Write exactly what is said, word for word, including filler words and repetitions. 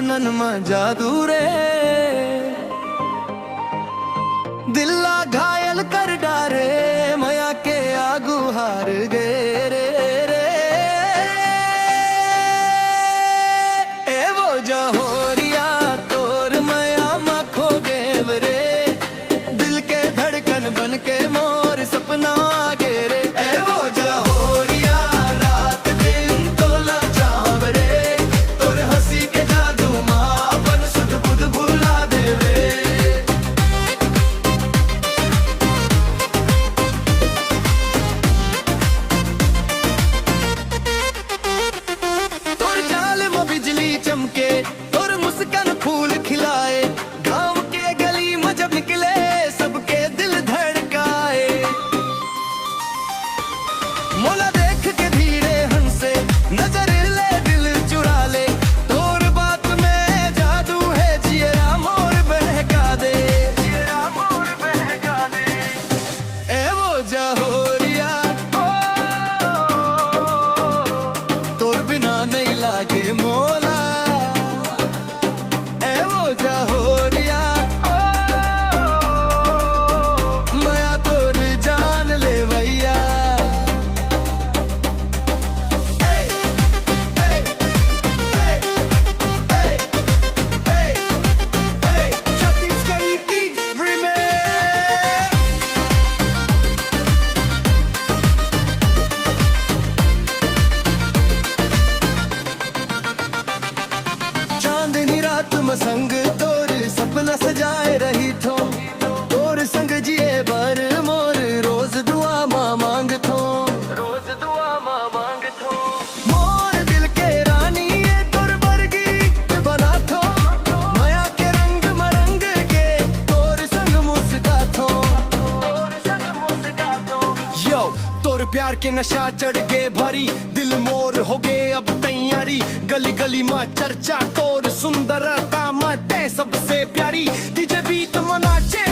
नन म जादू रे, दिल ला घायल कर डारे, मया के आगू हार गे रे, रे। ए वो जहोरिया, तोर मया म खो गेंव रे, दिल के धड़कन बन के मोर सपना आगे रे। ए वो जहोरिया, रात दिन तोला चाहव रे, तोर हंसी के जादू मा अपन सुध बुध भुला देवे। तोर चाल म बिजली चमके, तोर मुस्कान फूल खिलाए, गांव के गली म जब निकले, सबके दिल धड़काए। मोला देख के धीरे हंसे, नजर ले दिल चुरा ले, तोर बात में जादू है, जियरा मोर बहका दे, जियरा मोर बहका दे। ए वो जहोरिया, ओ, तोर बिना नहीं लागे मोला। ए वो जहोरिया, ओ, मया तोर जान ले भैया। Chhattisgarhi Kings Remix। चांदनी रात म संग तोर सपना सजाए रही थो, तोर संग जिए बर मोर रोज दुआ मा मांग थो, रोज दुआ मा मांग थो। मोर दिल के रानी ये तोर बरगी बना थो, मया के रंग म रंग के तोर संग मुस्का थो, तोर संग मुस्का थो। यो, तोर प्यार के नशा चढ़ गे भारी, दिल मोर हो गे अब तैयारी। गली गली म चर्चा तोर सुंदरता म तै सबसे प्यारी। डीजे बीट म नाचे